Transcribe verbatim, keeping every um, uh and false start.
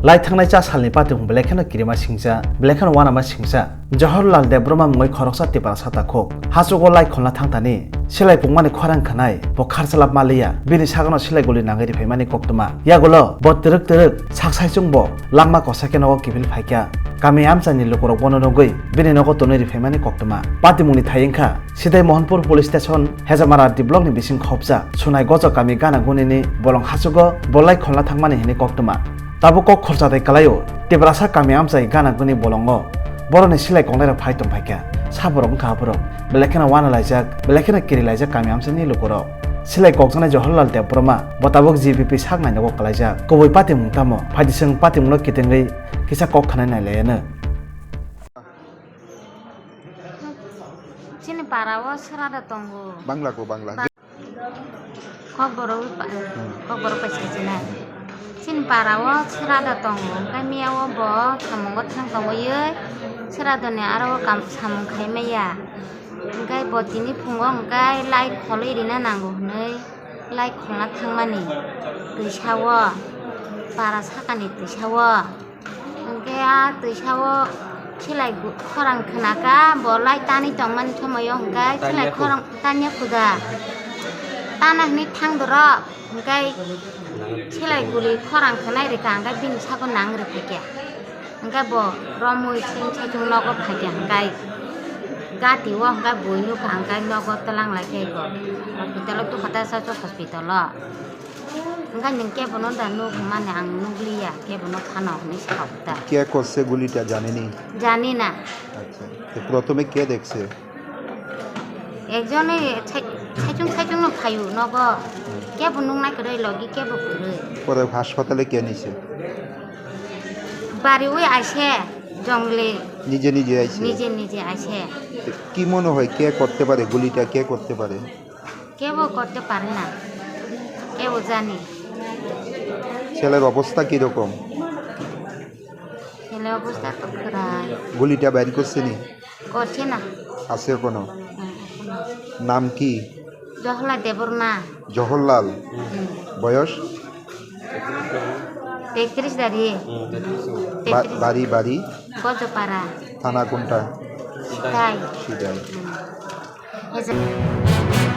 Lai thangnai cha salni patimung belai kheno kirima singcha, belai kheno uanama singcha. Jawaharlal Debbarma mungwi khoroksa Tiprasa takhuk hachugo lai kholna thangtani silai pungmani khorang khwnai bo kharchalap maliya, bini sakno silai guli nangwi riphaimani koktwma. Yagulo bo twrwk twrwk sak saichung bo langma kosa khe nogo kiphil phaikha. Kami amchaini lukurok bono nugwi bini nogo tonwi riphaimani koktwma. Patimungni thai wngkha Sidai Mohanpur Police Station, Hejamara D Block ni bising khopjak Sunai Gojo kami gana gunini bolong hachugo bo lai kholna thangmani hwnwi koktwma. Tabuk kok khorcha tei kwlaio, Tiprasa kami amchai gana guni bolongo borokni silai konglairok phai tong phaikha. Saborok wngkha aborok, belai kheno uana laijak, belai kheno kiri laijak kami amchaini lukurok. Silai kokjaknai Jawaharlal Debbarma bo tabuk G B P sak nainogo kwlaijak. Kubui patimung tamo? Phaidi chwng patimungno kitengwi kisa kok khwnai nai laiano. Chini para o srada tongo. Bangla ko, Bangla. Ba-, Kokborok wi pa-, Kokborok pai sai china. Chini para o srada tongo. Hwnkhe miya o bo samungo thang tongwi srada ni aro o kam samung khai maya. Hwnkhe bo tini phungo hwnkhe lai kholwi rina nango hwnwi lai kholna thangmani twisa o, para sakani twisa o. Hwnkhe a twisa o silai gu-, khorang khwnaka, bo lai tanwi tongmani somoio hwnkhe silai khorang tanya khuda. Tana hwnwi thang dorok, hwnkhe silai guli khorang khwnai rwkha, hwnkhe bini sago nang rwphaikha. Hwnkhe bo romwi seng saichung nogo phaikha, hwnkhe gati o hwnkhe bui nukha, hwnkhe nogo twlang laikha eko. Hospital o tukhata sa hospital o. Hwnkhe nwng kebono da nuk hwnmani ang nukliya, kebono phano hwnwi sa kok ta. কে করছে গুলিটা জানেনি? জানি না। আচ্ছা, তো প্রথমে কে দেখছে? Ekjone sai-, saichung saichung no phaio nogo. Kebo nuknai kwrwi logi kebo kwrwi. পরে হাসপাতালে কে নিছে? Bari wi aise jongle নিজে নিজে আইছে? নিজে নিজে aise. তো কি মনে হয় কে করতে পারে গুলিটা, কে করতে পারে? কেউ করতে পারে না, কেউ জানি। ছেলের অবস্থা কিরকম? ছেলে অবস্থা তো খারাপ। গুলিটা বের করছে নি? করছে না। আছে এখনো? হ্যাঁ, এখনো। নাম কি? জহলা দেবর না। জহরলাল? হুম। বয়স? তেত্রিশ দাঁড়িয়ে। হুম, তেত্রিশ। বা-, তেত্রিশ। বাড়ি, বাড়ি? গজপাড়া। থানা কোনটা? সিতাই। সিতাই। হুম।